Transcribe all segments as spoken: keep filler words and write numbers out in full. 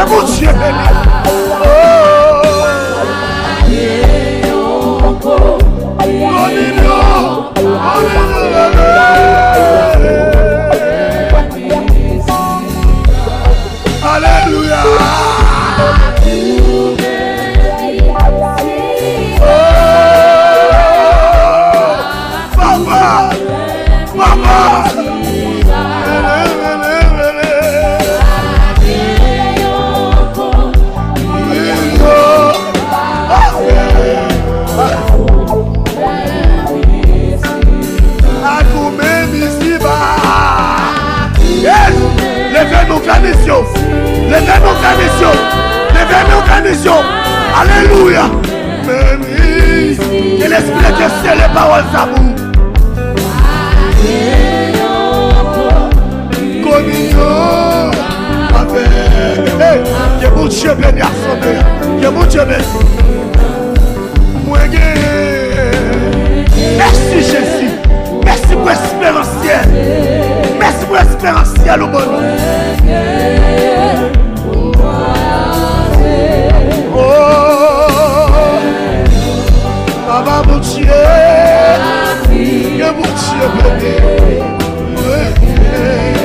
Bondye beni. Oh. Kominyon. Kominyon. Alelouya. Oh. Papa! Papa! Ak ou menm isiba. Yes! Leve nou fè misyon. Leve nou fè misyon. Leve nou fè misyon. Alelouya. Beni. Ke Lespri de Dye sele pawòl sa pou ou. Kominyon avèk. Hey, ke Bondye beni asanble a. Ke Bondye beni. Mwen gen. Mèsi, Jezi. Mèsi pou esperasyèl. Mèsi pou esperasyèl ou ban nou. Oh, Papa Bondye, ke Bondye beni. Mwen gen.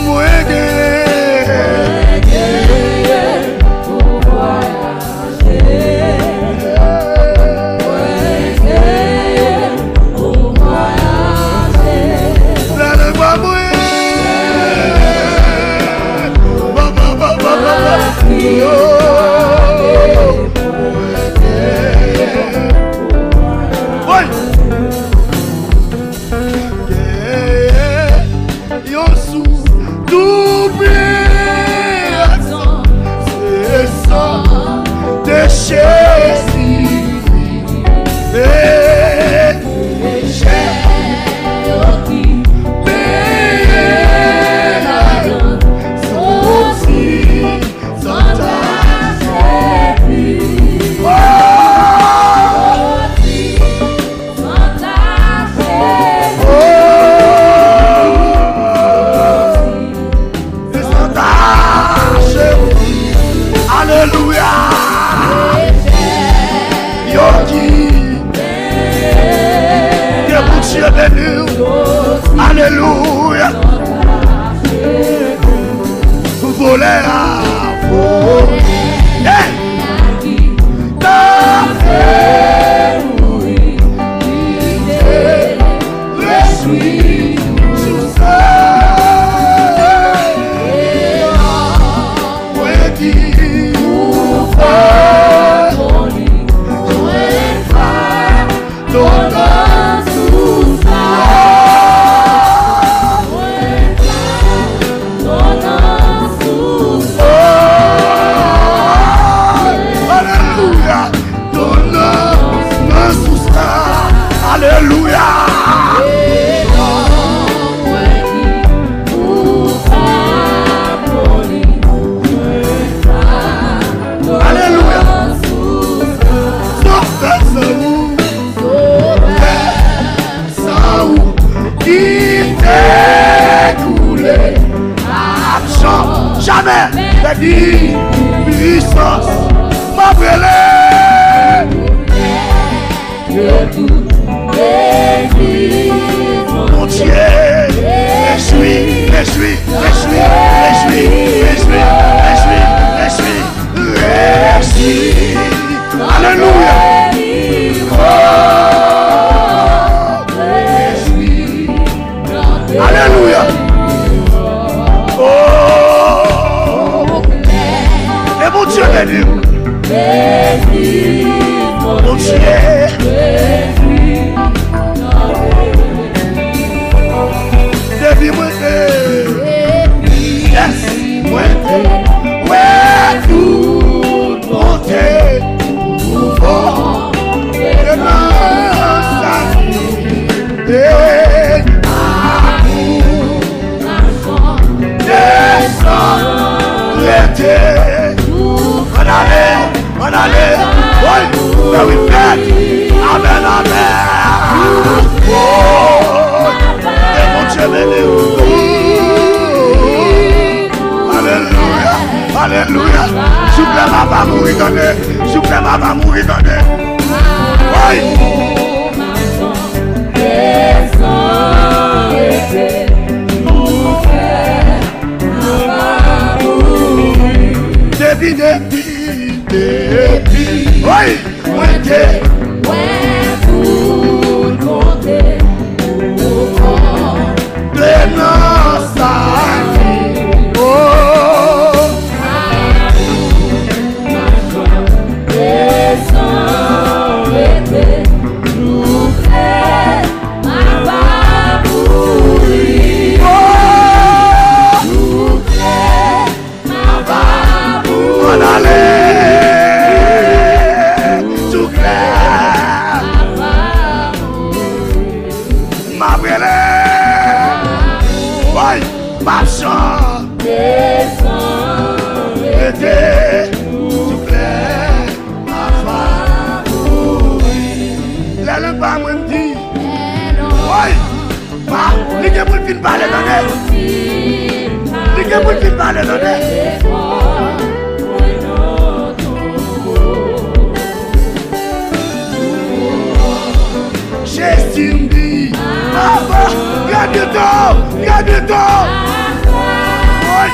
Mwen gen. Yon sous doub byenveni, se san de Jezi. E chè yo ki benyen ladan, soti san tache pli. Oh! Alelouya. Yo ki ke Bondye beni w. Alelouya. Volè a. Hey! Lespri sou sa. Mwen di ou pa. Mwen pa. Tonan sou sa. Mwen pa. Tonan sou sa. Alelouya. Tonan nan sous la. Alelouya. Alelouya. Sovè san ou. San ou ki te koule ap janm jamè pèdi pwisans. M ap rele Bondye, rejwi, rejwi, rejwi. Rejwi. Alelouya. Oh, rejwi. Alelouya. Oh. E Bondye beni w. Bondye. Depi mwen te, yes, mwen te wè tout bonte ou bon. E nan sa ki te amou desann rete. Ann ale, ann ale. Woy, fè wi fèt. Amèn, amèn. Woy, ke Bondye beni w. Alelouya. Souple, m a pa mouri, tande. Souple, m a pa mouri, tande. Woy. Depi, depi, depi. Woy. Mwen te wè tout kote ou kò. De nan sa ki, oh. Desann rete souple, m a pa mouri. Oh. Souple, ann ale. Souple. M ap rele. Woy, m ap chante. Rete. Souple. M ap mouri. Lè lang pa mwen m di. Woy. Pa, li gen pou l fin pale, tande. Li gen pou l fin pale, tande. Jezi m di, Aba, gade to, gade to. Woy,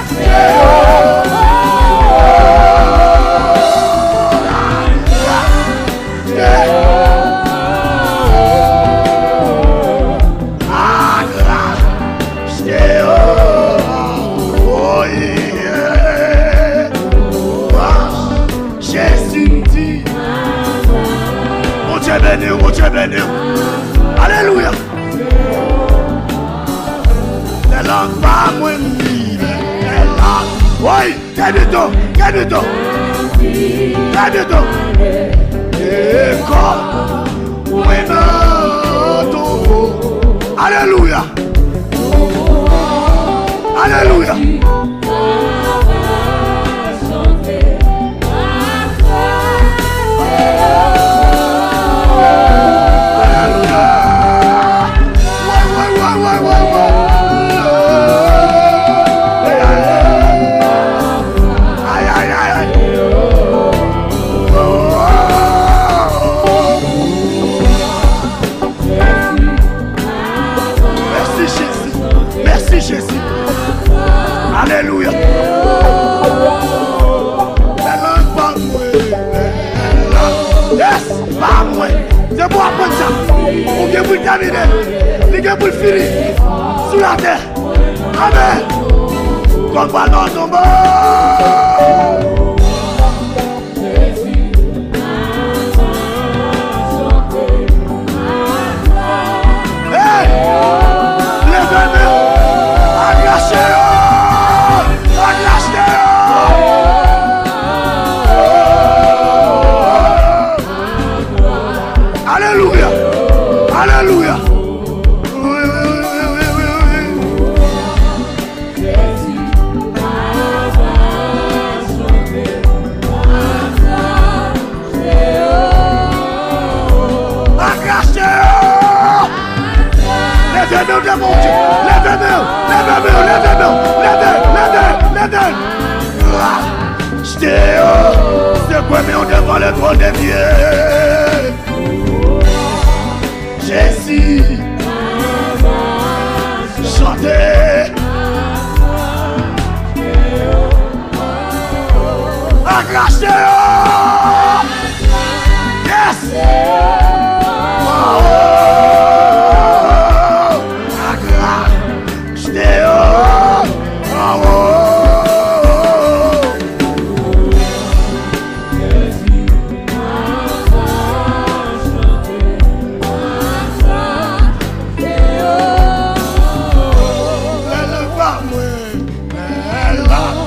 Jezi. Jezi m di. Bondye beni w, Bondye beni w. Alelouya. Lè lang pa mwen m di, lè lang. Woy. Gade to, gade to. Gade to. E kò mwen nan tonbo. Alelouya. Alelouya. Alelouya. Woy, woy, woy, woy, woy, woy. Ay, ay, ay, ay. Mèsi, Jezi. Mèsi, Jezi. Alelouya. Bèl lang pa mwen. Yes. Pa mwen. Se pou aprann sa. Ou gen pou l tèmine. Li gen pou l fini. Sou latè. Amèn. Kòk pral nan tonbo. Hey! Leve men w! Akrache yo! Akrache yo! Alelouya! Alelouya! Wi, wi, wi. Akrache yo! Leve men w devan Bondye! Leve men w! Leve men w! Leve men w! Leve! Leve! Leve! Achte yo! Sekwe men w devan le twòn de Dye! Jezi! Chante! Akrache yo! Yes! Oh! Akrache yo! Oh! Lè lang pa mwen, lè lang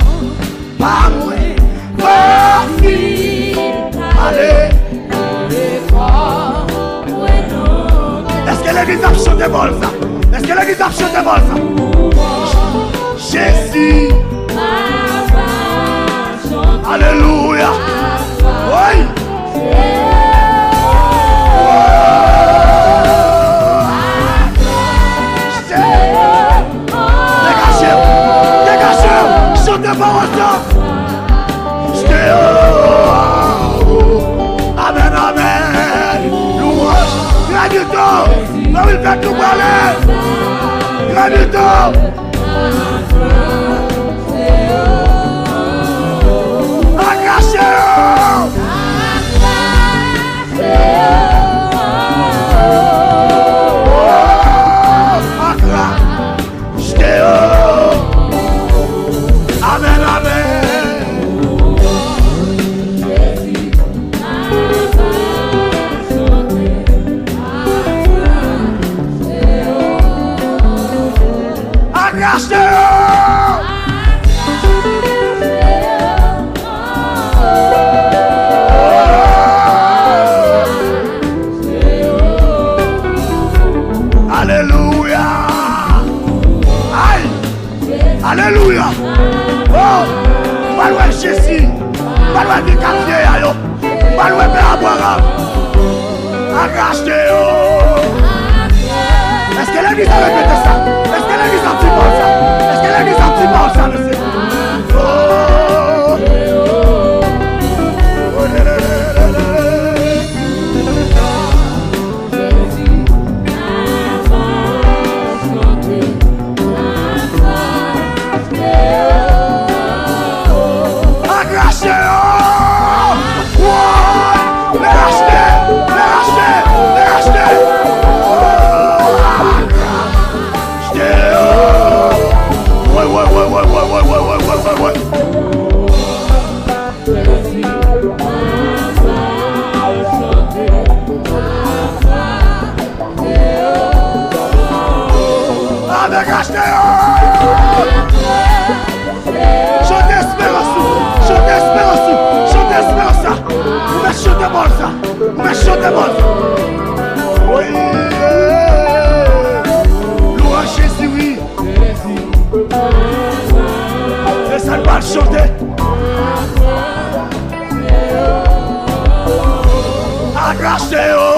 pa mwen, pa fin pale. Èske legliz ap chante bòl sa? Èske legliz ap chante bòl sa? Jezi. Alelouya. Woy. Degaje w. Degaje w. Chante pawòl sa. Nou prale. Granmito. Akrache yo. Oh, akrache yo. Amèn, amèn. Akrache yo! Alelouya! Ay! Alelouya! Oh! M pral wè Jezi! M pral wè vi kat vyeya yo! M pral wè pè Abraram! Akrache yo! Èske legliz la repete sa? Èske legliz la di pawòl sa? Èske legliz la di pawòl sa, mesye? Oh! Akrache yo! Woy! Lè rachte! Lè rachte! Lè rachte! Akrache yo! Woy, woy, woy! Avèk achte yo! Chante esperans ou! Chante esperans ou! Chante esperans sa! Ou mèt chante bòn sa! Ou mèt chante bòn sa! Wi! Lwanj Jezi, wi! Se sa n pral chante! Akrache yo!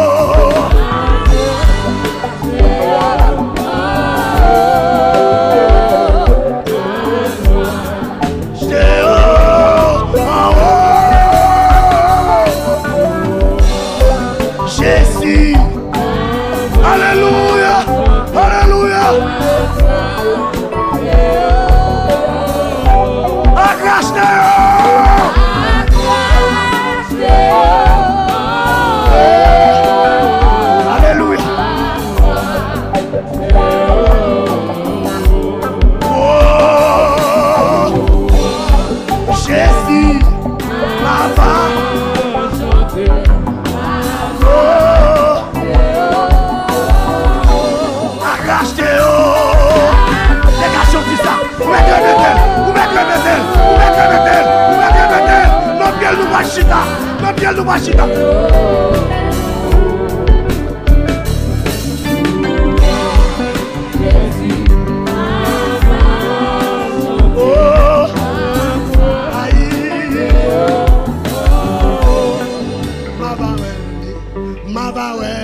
Jezi! Alelouya! Alelouya! Akrache yo! Alelouya! Oh, Jezi, papa. Oh, akrache yo. Degaje w di sa. Ou mèt repete l. Ou mèt repete l. Ou mèt repete l. Ou mèt repete l. Nan pye l nou pral chita. Nan pye l nou pral chita. Oh, ayi. M a va wè li, m a va wè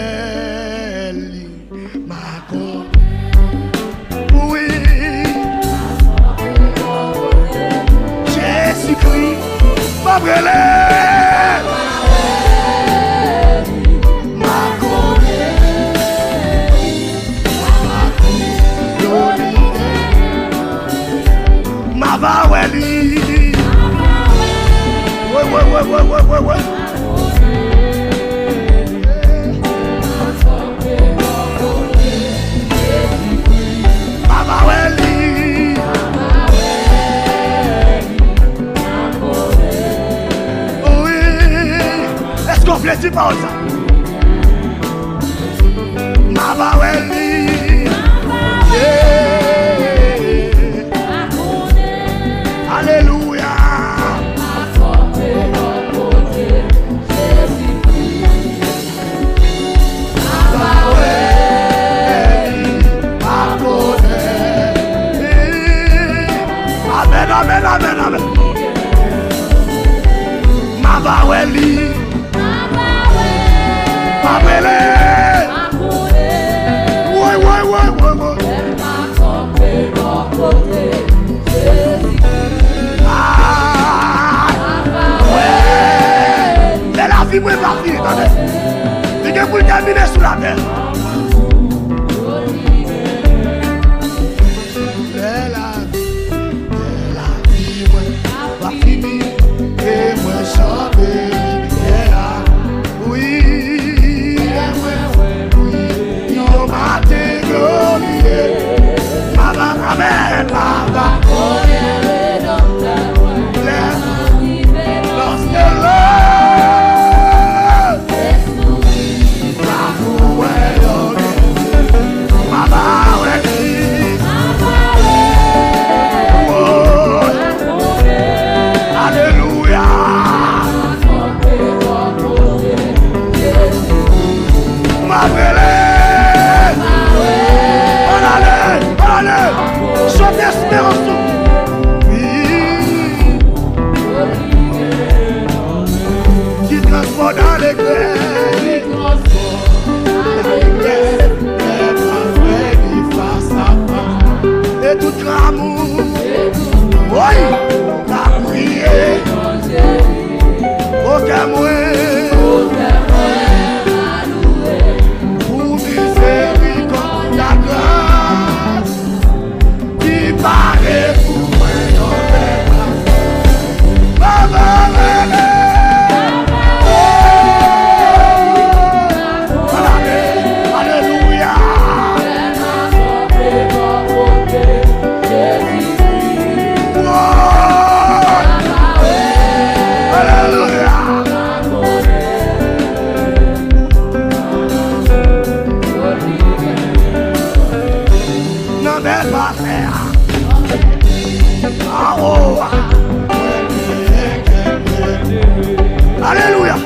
li, m a konnen. Wi. Jezikri, m ap rele. M a konnen. M a va wè li. Wè, wè, wè. M a va wè li. Wi. Èske w vle di pawòl sa? M a va wè li. Yeah. Alelouya. M a va wè li. M a konnen. Amèn, amèn, amèn, amèn. M a va wè li. M ap rele. Woy, woy, woy, woy, woy. Ah, wi. Men lavi mwen pa fini, tande. Li gen pou l tèmine sou latè. Nan legliz, nan legliz, lè mwen fè li fas a fas. E tout granmoun, woy, la priye. O kè mwen, pou mizerikòd, lagras. Ki pare pou mwen yon bèl plas. Baba, baba. Alelouya. Alelouya. Nan bèl pafè a. Awo a. Alelouya.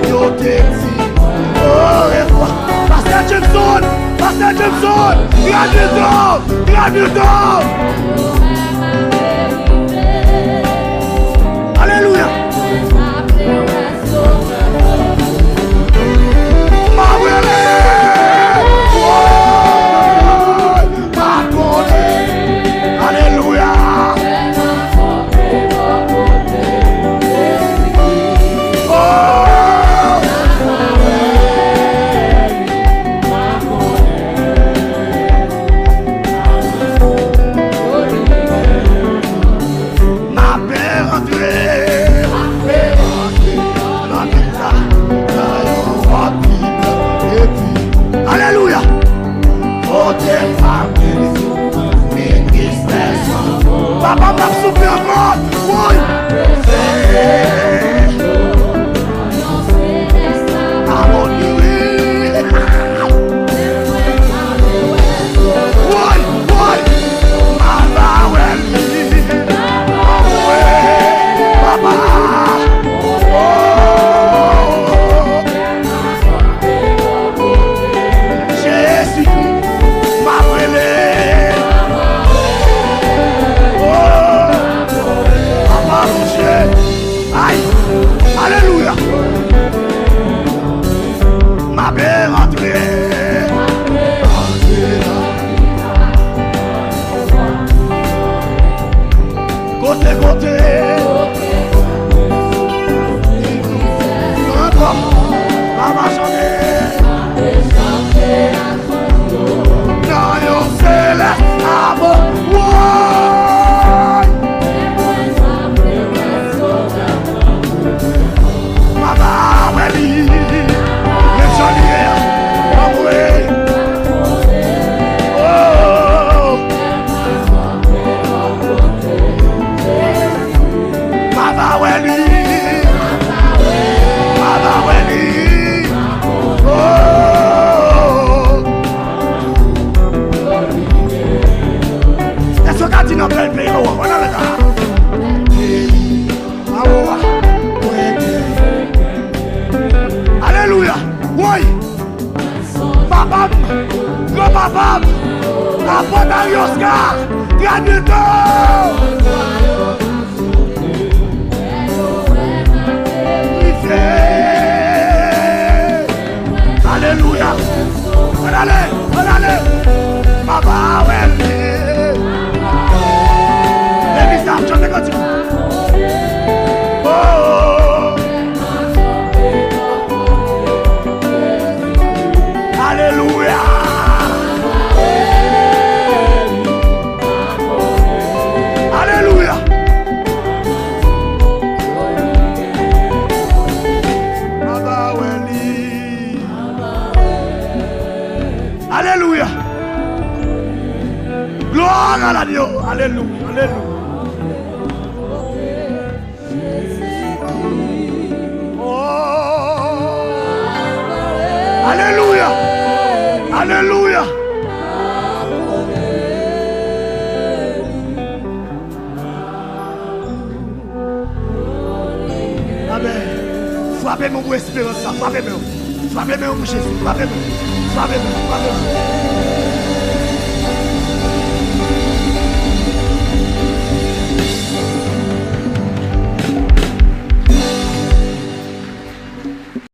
Yo te di, o, e kwa? Pastè Jameson, Pastè Jameson, gradye do, gradye do. Alelouya. M ap rele. Woy, m ap rele. Alelouya. Oh. M ape rantre, m ape rantre nan vil la, nan yon wòb pi blan, epi, alelouya! Kote m ape sou ministè sa. Papa m ap soufle ankò, woy! Amoni, wi! Woy, woy, m a ba wè li. Anmwe, papa. Oh. Jezikri, m ap rele. Oh, papa Bondye. Ay, alelouya. M ape rantre. Kote, kote. Ankò. Papa chante. Nan yon selès abò. Woy! M a ba wè li. Men jan li ye a. Anmwe. Oh. M a ba wè li. M a ba wè li. Oh. Èske w ka di nan bèl peyi w an, nan leta? Awo a. Alelouya. Woy. Papa m, granpapa m, apot Harry Oscar, granmoun. Alelouya. Ann ale, ann ale. Papa, wè li. Legliz la ap chante kantik. Oh. Alelouya. Alelouya. Papa, wè li. Alelouya. Gloire à l'agneau. Alelouya. Alelouya. Oh. Alelouya. Alelouya. Amèn. Frape men w pou esperans la. Frape men w. Frape men w pou Jezi. Frape men w. Frape men w. Frape men w.